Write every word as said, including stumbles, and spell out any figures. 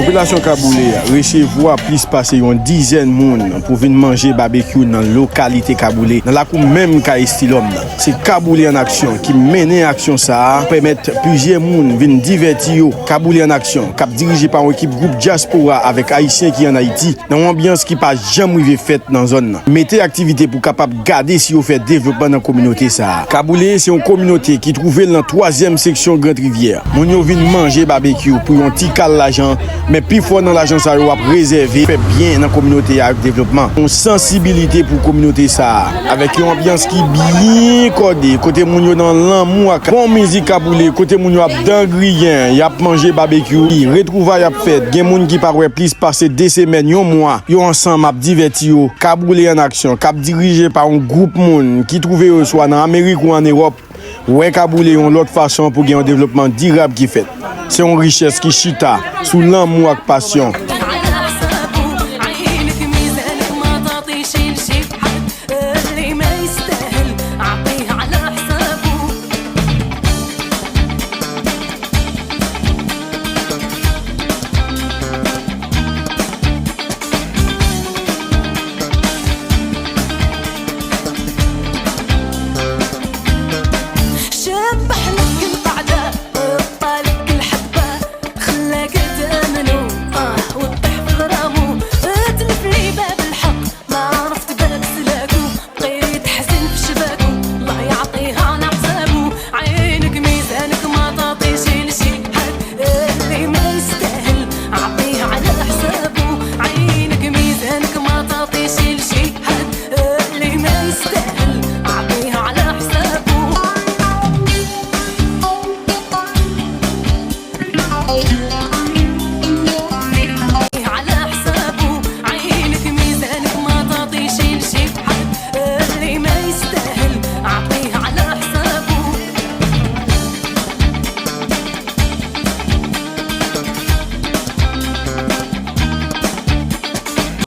Popilasyon Kaboulé a resevwa plis pase yon dizèn moun pou vin manje babekyou nan lokalite Kaboulé, nan lakou menm kay Estilòm nan. Se Kaboulé an aksyon ki mennen aksyon sa a, pèmèt plizyè moun vin divèti yo. Kaboulé an aksyon, k ap dirije pa yon ekip gwoup dyaspora avèk Ayisyen ki ann Ayiti, nan yon anbyans ki pa janm rive fèt nan zòn nan. Mete aktivite pou kapab gade si yo fè devlopman nan kominote sa a. Kaboulé se yon kominote ki twouve l nan twazyèm seksyon Grand Rivière. Moun yo vin manje babekyou pou yon ti kal lajan, men pifò nan lajan sa yo ap rezève fè byen nan kominote a ak devlopman. Yon sansibilite pou kominote sa a, avèk yon anbyans ki byen kòde, kote moun yo nan lanmou ak bon mizik Kaboulé, kote moun yo ap dan griyen, y ap manje babekyou. Retwouvay ap fèt, gen moun ki pa wè plis pase de semèn, yon mwa, yo ansanm ap divèti yo. Kaboulé an aksyon, k ap dirije pa yon gwoup moun ki twouve yo swa nan Amerik ou ann Ewòp, wè Kaboulé yon lòt fason pou gen yon devlopman dirab ki fèt. Se yon richès ki chita sou lanmou ak pasyon.